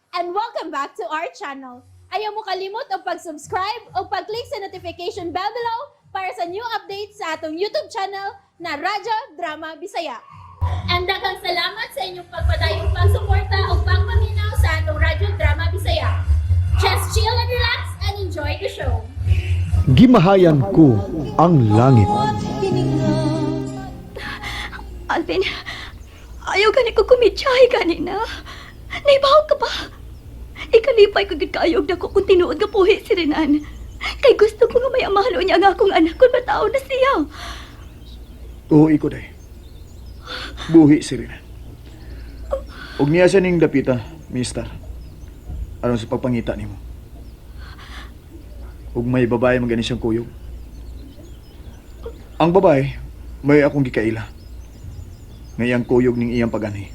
And welcome back to our channel. Ayaw mo kalimot og pag-subscribe o pag-click sa notification bell below para sa new updates sa atong YouTube channel na Radyo Drama Bisaya. And daghang salamat sa inyong pagpadayong pagsuporta o pagpaminaw sa atong Radyo Drama Bisaya. Just chill and relax and enjoy the show. Gimahayan ko ang langit. Alvin, ayaw gani ko kumidyahe gani na. Naibaw ka ba? Ikalipay ko gid kaayo og dako kung tinuod nga puhi si Renan. Kay gusto ko nga may amahalo niya ang akong anak kung matao na siya. Uhi ko day. Buhi si Rina. Og niya siya ning dapita, mister. Aron sa pagpangita nimo. Ug may babae man gani siyang kuyog. Ang babae, may akong gikaila. Nga iyang kuyog ning iyang paganhi.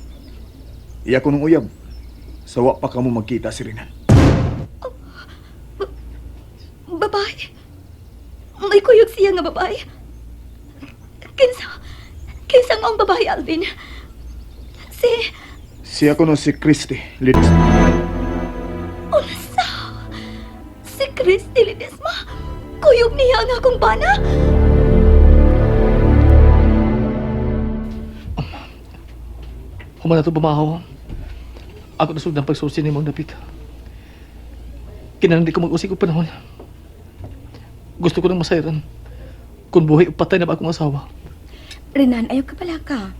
Iya ko nung uyab. Sawa pa kamo magkita si Renan. Babae. May kuyog siya nga babae. Kinsa? Kinsa nga ang babae, Alvin? Si... Siya ko no si Christy Lidis. Unsa? Si Christy Ledesma? Kuyog niya ang akong bana? Human na ito bumahaw. Ako na sugdan pagsusi ni mong dapit. Kinahanglan di ko mag-usik og panahon. Gusto ko nang masayran. Kung buhay o patay na ba akong asawa. Renan, ayaw ka pala ka.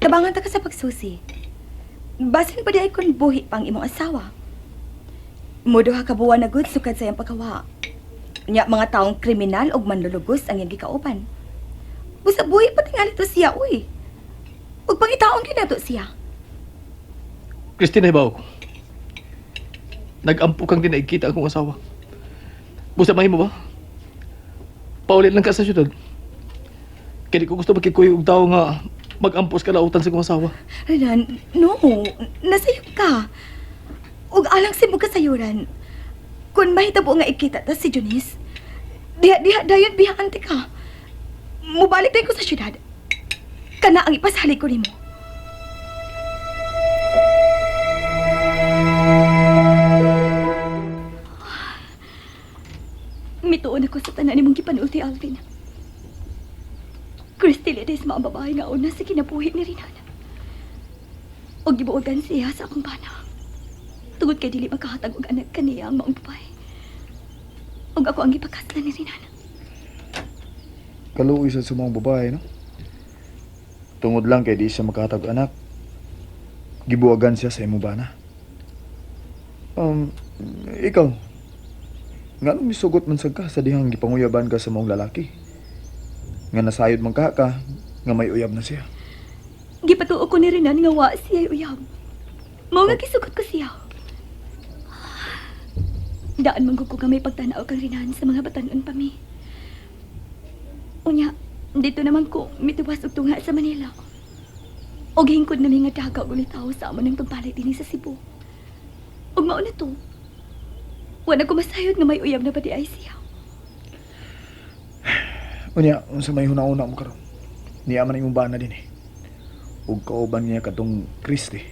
Tabangan ta ka sa pagsusi. Basin pa di ay kung buhi pang imong asawa. Muduha ka buwan na gud sukad sa iyang pagkawa. Nya mga taong kriminal ug manlulugos ang iyang gikauban. Busa buhi pa tingali to siya, uy. Ug pangitaon gyud nato siya. Christine, hibaw ko. Nag-ampo kang dinaigkita akong asawa. Busa mahimo ba? Paulit lang ka sa syudad. Kaya di ko gusto makikuy og tao nga mag-ampos kalautan sa akong asawa. Renan, no. Nasayop ka. Ug alang sa imong kasayuran. Kung mahitabo nga ikita ta si Junice, diha diha dayon bihaan ti ka. Mubalik tayo ko sa syudad. Kana ang ipasalig ko nimo. Mituon ako sa tanan nimong gipanulti, Alvin. Christy Ledesma ang babae nga una sa kinabuhi ni Renan. Og gibuogan siya sa akong bana. Tungod kay dili makahatag og anak kaniya ang maong babae. Og ako ang gipakaslan ni Renan. Kaluoy sa sumong babae, no? Tungod lang kay di siya makahatag anak. Gibuwagan siya sa imong bana. Ikaw, nganong misugot man sad ka sa dihang gipanguyaban ka sa maong lalaki? Nga nasayod man ka ka, nga may uyab na siya. Gipatuo ko ni Renan nga wa siya uyab. Mao nga gisugot ko siya. Daan man gud ko nga may pagtan-aw kang Renan sa mga batan-on pa mi. Unya, dito naman ko mituwas og tunga sa Manila. Og hingkod nami nga daga og ulitaw sa amo ng pagbalay dinhi sa Cebu. Og mao na to. Wa na ko masayod nga may uyab na ba di ay siya. Unya, unsa may huna-huna mo karon? Niya man imong bana din eh. Ug kauban niya katong Christy.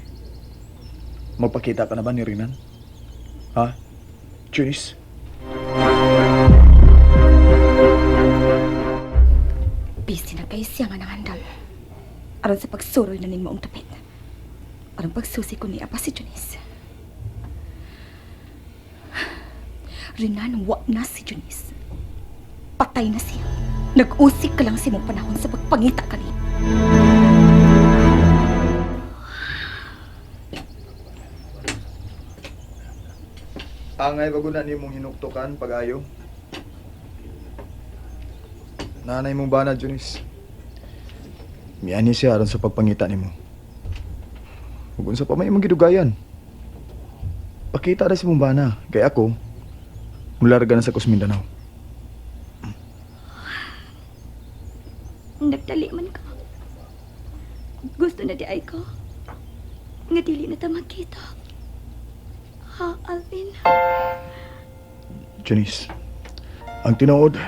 Magpakita ka na ba ni Renan? Ha? Junice? Busy na kay siya nga nangandam. Aron sa pagsuroy na ning maong tapit. Aron pagsusi ko niya pa si Junice. Renan, wa na si Junice. Patay na siya. Nag-usik ka lang sa imong panahon sa pagpangita kani. Angay bago na nimong hinuktukan pag-ayo. Nanay mong bana, Junice. Miani siya aron sa pagpangita nimo. Ug unsa pa may imong gidugayan. Pakita ra si mong bana kay ako mularga na sa Kus Mindanao. Nagdali man ka. Gusto na di ay ko. Nga dili na ta magkita. Ha, Alvin? Junice, ang tinuod,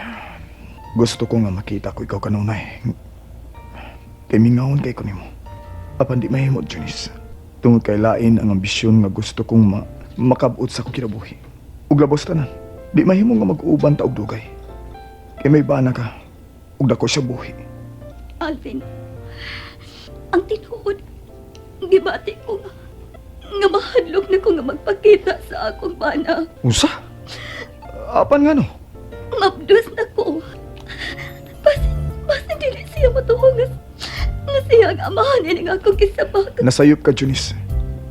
gusto ko nga makita ko ikaw kanunay. Kay mingawon kay ko nimo. Apan di mahimo, Junice. Tungod kay lain ang ambisyon nga gusto kong Makabot sa akong kinabuhi. Ug labos tanan. Di mahimo nga mag-uban ta og dugay. Kay may bana ka ug dako siya buhi. Alvin, ang tinuod, gibati ko nga, nga mahadlok na ko nga magpakita sa akong bana. Unsa? Apan nga no? Mabdos na ko. Basin, basin dili siya matuo nga, nga siya ang amahan ini nga akong kisabak. Nasayop ka, Junice.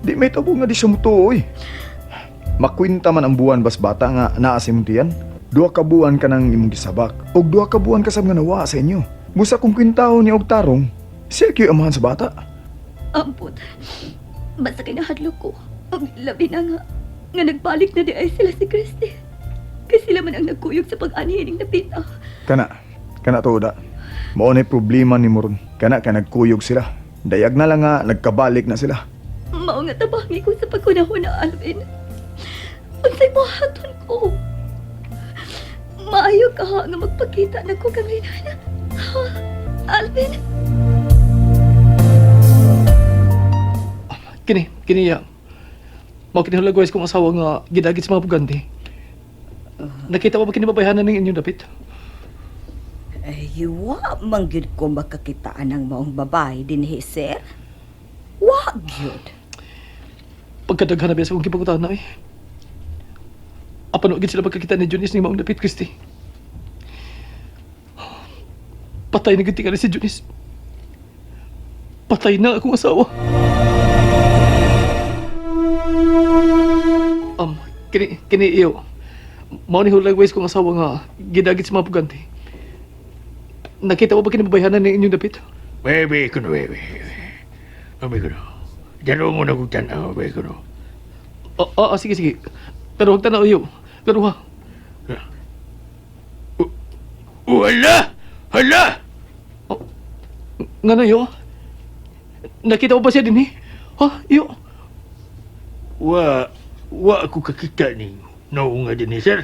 Di may tabo nga di siya mutuo, oy. Makwinta man ang buwan bas bata nga naa sa imong tiyan. Duha ka buwan ka nang imong gisabak. Og duha ka buwan ka sab nga nawaa sa inyo. Busa kung kwintahon ni og tarong, siya kayo amahan sa bata. Ampot, basta kay nahadlok ko. Ang labi na nga, nga nagbalik na di ay sila si Christy. Kay sila man ang nagkuyog sa pag-anihining napita. Kana, kana to da. Mao na problema ni Moron. Kana ka nagkuyog sila. Dayag na lang nga nagkabalik na sila. Mao nga tabangi ko sa pagkunahon na Alvin. Unsay buhaton ko? Maayo ka ha nga magpakita na ko kang Rinana. Ha? Alvin? Kini, kini ya. Mao kini hulagwais kong asawa nga gidagit sa mga pugante. Nakita mo ba kini babayhanan ning inyong dapit? Ay, wa man gyud ko makakitaan ang maong babae dinhi, sir. Wa gyud. Pagkadaghan na biya sa akong gipangutana eh. Apan wa gid sila pagkakita ni Junice ning maong dapit, Christy. Patay na gid tingali si Junice. Patay na akong asawa. Kini kini iyo. Mao ni hulagways kong asawa nga gidagit sa mga pugante. Nakita mo ba kinibabayhanan ning inyong dapit? Bebe kuno bebe. Bebe kuno. Dalo mo na kung tanaw, bebe kuno. Oo, sige, sige. Pero huwag tanaw iyo. Pero ha, Wala! Hala! nga na iyo. Nakita mo ba siya din eh? Ha, iyo. Wa, wa ako kakita ni noong nga din eh, sir.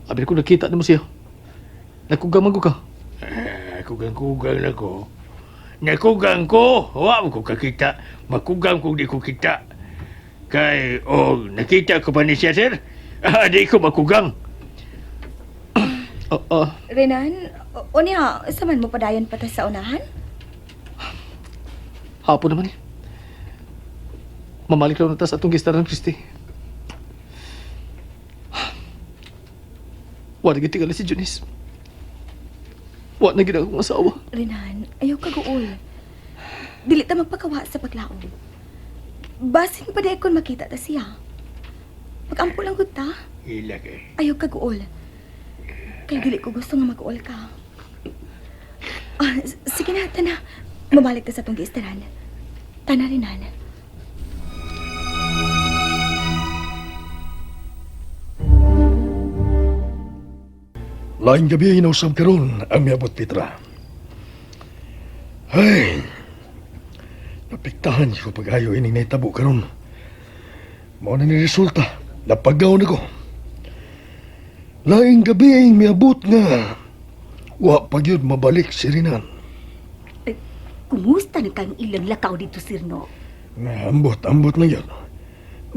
Abi ko nakita nimo siya. Nagkugamag ko ka. Ah, kugang-kugang na ko. Nakugang ko, wa ko kakita. Makugang kung di ko kita. Kay, oh, nakita ko pa ni siya, sir. Ah, di ko makugang. Oo. Renan, unya, sa man mo padayon pa ta sa unahan? Hapon naman eh. Mamalik lang na ta sa atong gistaran, Christy. Wala gid tingali si Junice. Wa na gid akong asawa. Renan, ayaw ka guol. Dili ta magpakawa sa paglaom. Basin pa di kon makita ta siya. Pagampo lang gud ta. Ila kay. Ayaw ka guol. Kay dili ko gusto nga mag-uol ka. Ah, sige na, tana. Mabalik ta sa tong giistaran. Tana, Renan. Laing gabi hinausap karon ang miabot Petra. Ay, napiktahan ko pag-ayo ining naitabo karon. Mao na ni resulta, napagaw na ko. Laing gabi ay miabot nga wa pa gyud mabalik si Rinan. Kumusta na kang ilang lakaw dito, sir, no? Nga ambot, ambot lang yun.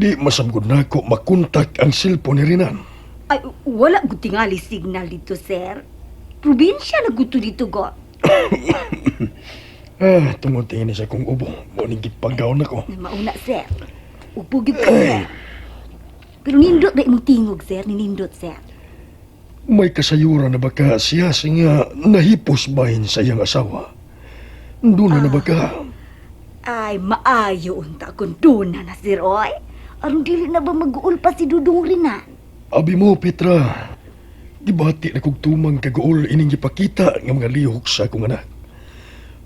Di masamgod na ako makontak ang cellphone ni Rinan. Ay, wala gud tingali signal dito, sir. Probinsya na gud to dito, go. Ah, tungod tingin ni sa kong ubo. Mao ning gipagaw na ko. Mauna, sir. Upo gyud ka, sir. Pero nindot na imong tingog, sir. Ninindot, sir. May kasayuran na baka siya sa nga nahipos bahin sa iyang asawa. Doon na na baka. Ay, maayo unta kung doon na na, sir, oy. Aron dili na ba mag-uul pa si Dudong Rinan? Abi mo, Petra. Gibati na kog tumang kaguol ining gipakita nga mga lihok sa akong anak.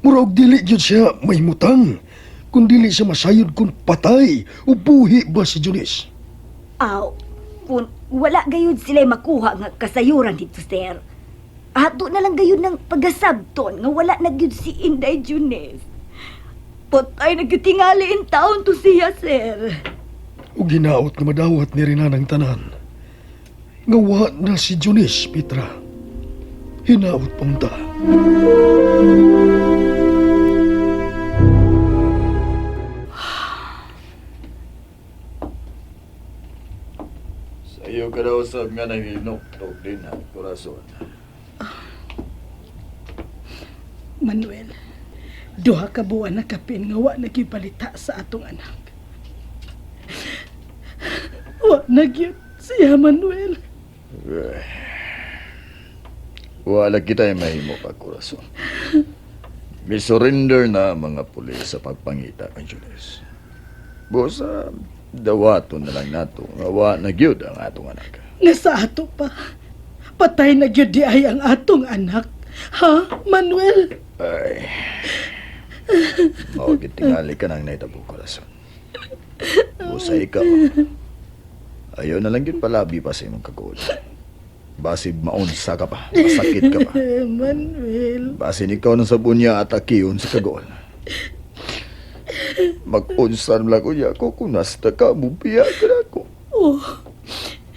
Mura og dili gyud siya mahimutang. Kung dili siya masayod kung patay o buhi ba si Junis. Aw, kung wala gayud sila makuha nga kasayuran dito, sir. Ato na lang gayud ng pagasabton nga wala na gyud si Inday Junes. Patay na gyud tingali in taon to siya, sir. O ginaot nga madawat ni Rinan ang tanan. Nga wa na si Junis, Petra. Hinaot pa unta. Maayo ka daw sab nga nanginuktok din ha, kurason. Manuel, duha ka buwan na kapin nga wa nagibalita sa atong anak. Wa na gyud siya, Manuel. Wala kita ay mahimo pa, kurason. Mi-surrender na ang mga pulis sa pagpangita kang Julius. Busa, dawaton na lang nato nga wa na gyud ang atong anak. Nga sa ato pa, patay na gyud di ay ang atong anak. Ha, Manuel? Ay, mao gid tingali ka nang nahitabo, kurason. Busa ikaw, ayaw na lang gyud palabi pa sa imong kaguol. Basig maunsa ka pa, masakit ka pa. Manuel. Basin ikaw ng sabon niya at akiyon sa kagool. Mag-unsan lang ko niya ko kung nasta ka, mubiya ka na ako. Oh,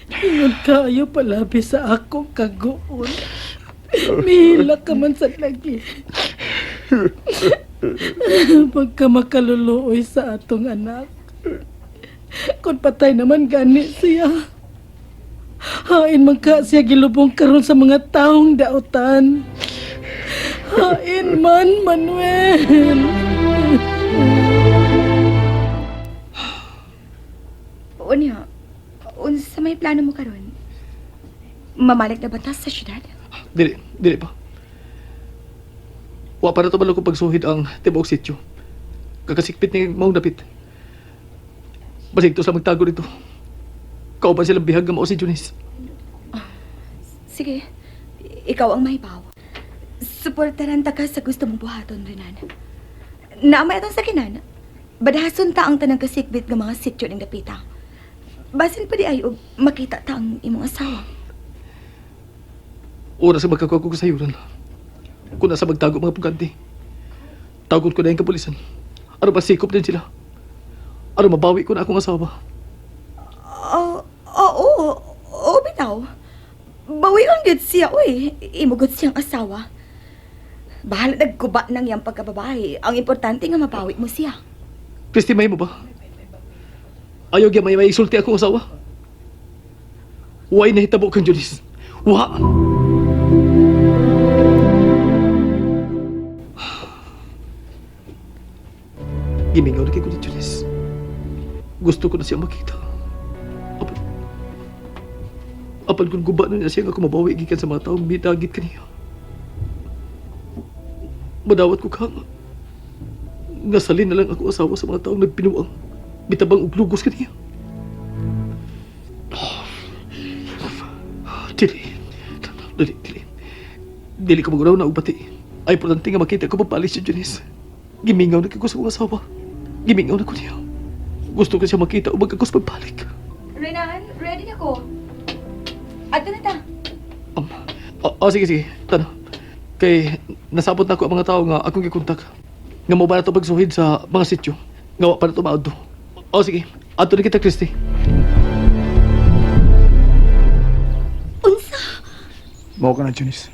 ingon kaayo palabi sa akong kaguol. Mihila ka man sa lagi. Pagka makaluluoy sa atong anak. Kung patay naman gani siya. Hain man ka siya gilubong karon sa mga taong dautan. Hain man, Manuel. Unya, unsa may plano mo karon? Mamalik na ba ta sa syudad? Dili, dili pa. Wa pa na to balo ko pagsuhid ang tibuok sityo. Kakasikpit ni maong dapit. Basig to sa magtago dito. Kauban silang bihag nga mao si Junis. Sige, ikaw ang mahibaw. Suportaran ta ka sa gusto mong buhaton, Renan. Naamay atong sakinan. Badahason ta ang tanang kasikbit nga mga sityo ning dapita. Basin pa di ay og makita ta ang imong asawa. Oras sa magkakuha ko sa sayuran. Kung nasa magtago mga pugante. Tagot ko na yung kapulisan. Ano ba sikop din sila? Ano mabawi ko na akong asawa? Oo, oo, oo, bitaw. Bawion gud siya, uy. Imugod siyang asawa. Bahala nagguba ng iyang pagkababae. Ang importante nga mabawi mo siya. Christy, may mo ba? Ayaw gyud may isulti akong asawa. Why nahitabo kang Julis? Wa! Gimingaw na kay ko ni Julis. Gusto ko na siya makita. Apan, apan kung guba na niya siya nga kumabawi gikan sa mga taong midagit kaniya. Madawat ko kang nga salin na lang ako asawa sa mga taong nagpinuang bitabang og lugos kaniya. Dili. Dili, dili. Dili ko maguraw na og bati. Ay, importante nga makita ko papalis si Janice. Gimingaw na kay ko sa akong asawa. Gimingaw na ko niya. Gusto ko siya makita o magkakos pagbalik. Renan, ready na ko. Adto na ta. Um, oh, sige, sige. Tana. Kay nasabot na ko ang mga tao nga akong gikontak. Nga mo ba na ito pagsuhid sa mga sityo. Nga wa pa na ito maadto. Oh, sige. Adto na kita, Christy. Unsa? Mao ka na, Janice.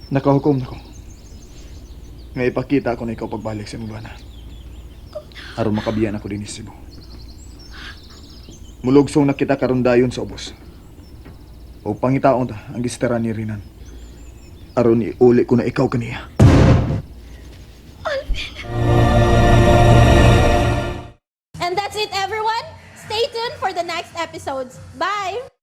Nakahukom na ko. Nga ipakita ko na ikaw pagbalik sa imong bana. Aron makabiyan ako din sa Cebu. Mulugsong na kita karon dayon sa ubos. O pangitaon ta ang gistara ni Rinan. Aron iuli ko na ikaw kaniya. And that's it, everyone. Stay tuned for the next episodes. Bye!